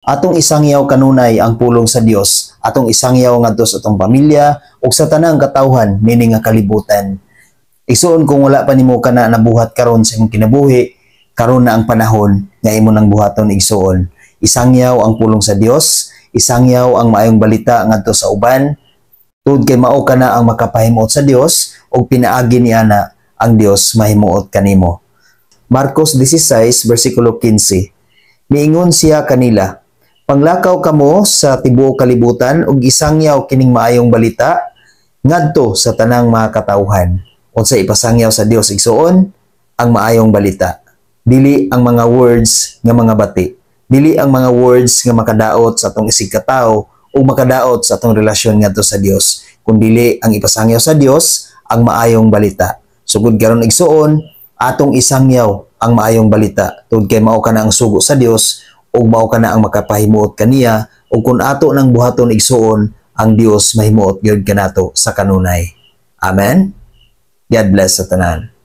Atong isangyaw kanunay ang pulong sa Dios, atong isangyaw ngadto sa atong pamilya ug sa tanang katawhan niini nga kalibutan. Igsuon, kung wala pa nimo kana nabuhat karon sa imong kinabuhi, karon na ang panahon nga imo nang buhaton, igsuon. Isangyaw ang pulong sa Dios, isangyaw ang maayong balita ngadto sa uban, tungod kay mao kana ang makapahimuot sa Dios ug pinaagi niana ang Dios mahimuot kanimo. Marcos 16 versikulo 15. Niingon siya kanila, "Panglakaw kamo sa tibuok kalibutan ug isangyaw kining maayong balita ngadto sa tanang mga katawhan." Unsa ipasangyaw sa Dios, igsuon? Ang maayong balita. Dili ang mga words nga mga bati. Dili ang mga words nga makadaot sa atong isigkatawo o makadaot sa atong relasyon ngadto sa Dios, kundili ang ipasangyaw sa Dios ang maayong balita. Sugod karon, igsuon, atong isangyaw ang maayong balita tungod kay mao kana ang sugo sa Dios ug mao kana ang makapahimuot kaniya, ug kung ato nang buhaton, igsuon, ang Dios mahimuot gyud kanato sa kanunay. Amen. God bless sa tanan.